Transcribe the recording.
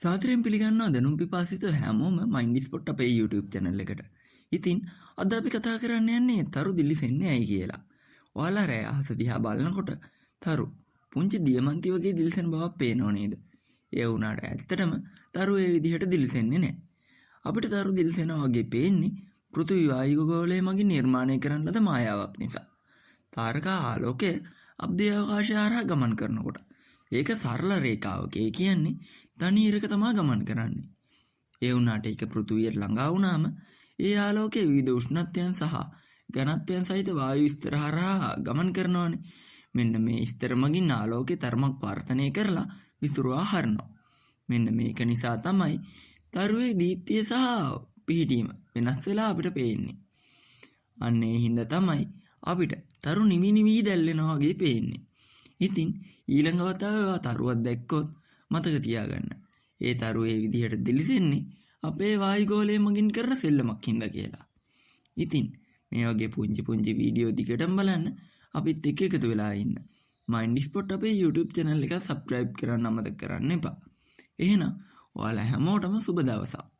සාදරයෙන් පිළිගන්නවා දැනුම් පිපාසිත හැමෝම මයින්ඩ් ස්පොට් අපේ YouTube channel එකට. ඉතින් අද අපි කතා කරන්න යන්නේ තරු දිලිසෙන්නේ ඇයි කියලා. ඔයාලා රෑ අහස දිහා බලනකොට තරු පුංචි දියමන්ති වගේ දිලිසෙන බවක් පේනව නේද? ඒ වුණාට ඇත්තටම තරු ඒ විදිහට දිලිසෙන්නේ නෑ. අපිට තරු දිලිසෙනවා වගේ පේන්නේ පෘථිවි වායු ගෝලය මගින් නිර්මාණය කරන ලද මායාවක් නිසා. තාරකා ආලෝකය අභ්‍යවකාශය හරහා ගමන් කරනකොට ඒක සරල රේඛාවක. ඒ කියන්නේ තනි ඉරක තමා ගමන් කරන්නේ. ඒ වුණාට ඒක පෘථිවියට ළඟා වුණාම ඒ ආලෝකය විවිධ උෂ්ණත්වයන් සහ ඝනත්වයන් සහිත වායු ස්තර හරහා ගමන් කරනවානේ. මෙන්න මේ ස්තර මගින් ආලෝකය තරමක් වර්ධනය කරලා විසුරුවා හරිනවා. මෙන්න මේක නිසා තමයි තරුවේ දීප්තිය සහ පිහිටීම වෙනස් වෙලා අපිට පේන්නේ. අන්න ඒ හින්දා තමයි අපිට තරු නිවි නිවි දැල්වෙනවා වගේ පේන්නේ. ඉතින් ඊළඟ වතාවේ ඔයා තරුවක් දැක්කොත් මතක තියාගන්න. ඒ තරු ඒ විදිහට දිලිසෙන්නේ අපේ වායුගෝලය මගින් කරන සෙල්ලමක් හින්දා කියලා. ඉතින් මේ වගේ පුංචි පුංචි වීඩියෝ දිගටම බලන්න අපිත් එක්ක එකතු වෙලා ඉන්න. මයින්ඩ් ස්පොට් අපේ YouTube channel එක subscribe කරන්න අමතක කරන්න එපා. එහෙනම් ඔයාලා හැමෝටම සුබ දවසක්.